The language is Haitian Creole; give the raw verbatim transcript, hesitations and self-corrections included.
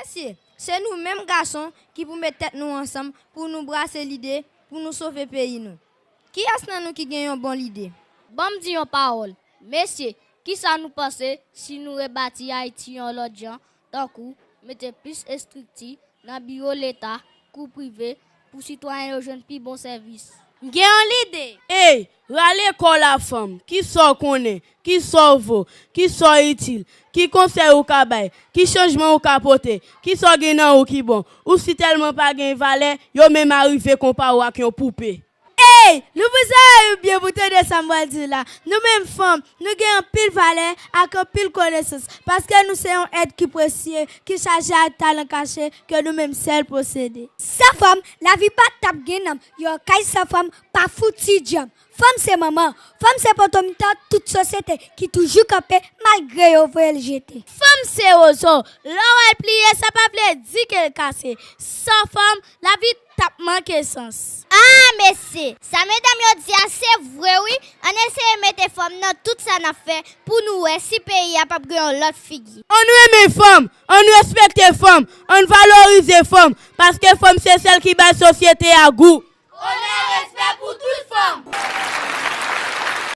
Mesye, se nou menm gason ki pou met tèt nou ansanm pou nou brase lide pou nou sove peyi nou. Kiyès nan nou ki gen yon bon lide? Ban m di yon pawòl. Mesye, kisa nou panse si nou rebati Ayiti yon lòt jan, tankou mete plis estrikti nan biwo Leta kou prive pou sitwayen yo jwenn pi bon sèvis? M gen yon lide! Ey, rale kò w la fanm, kisa w konnen, kisa w vo, kisa w itil, ki konsèy ou ka bay, ki chanjman ou ka pote, kisa w gen nan ou ki bon? Ou si tèlman pa gen valè, yo menm arive konpare w ak yon poupe. Ey, louvri zòrèy ou byen pou tande sa m pral di la. Nou menm fanm, nou gen anpil valè ak anpil konesans, paske nou se yon èt ki presye, ki chaje ak talan kache ke nou menm sèl posede. San fanm, lavi pa t ap gen nanm, yon kay san fanm pa fouti djanm. Fanm se manman, fanm se poto mitan tout sosyete ki toujou kanpe malgre yo voye l jete. Fanm se wozo, lè w wè l pliye, sa pa vle di ke l kase. San fanm, lavi t ap manke sans. Ah, mesye, sa medam yo di a se vre wi. Ann eseye mete fanm nan tout sa n ap fè pou nou wè si peyi a p ap gen yon lòt figi. Ann renmen fanm, ann respekte fanm, ann valorize fanm, paske fanm se sèl ki bay sosyete a gou. Onè, respè pou tout fanm.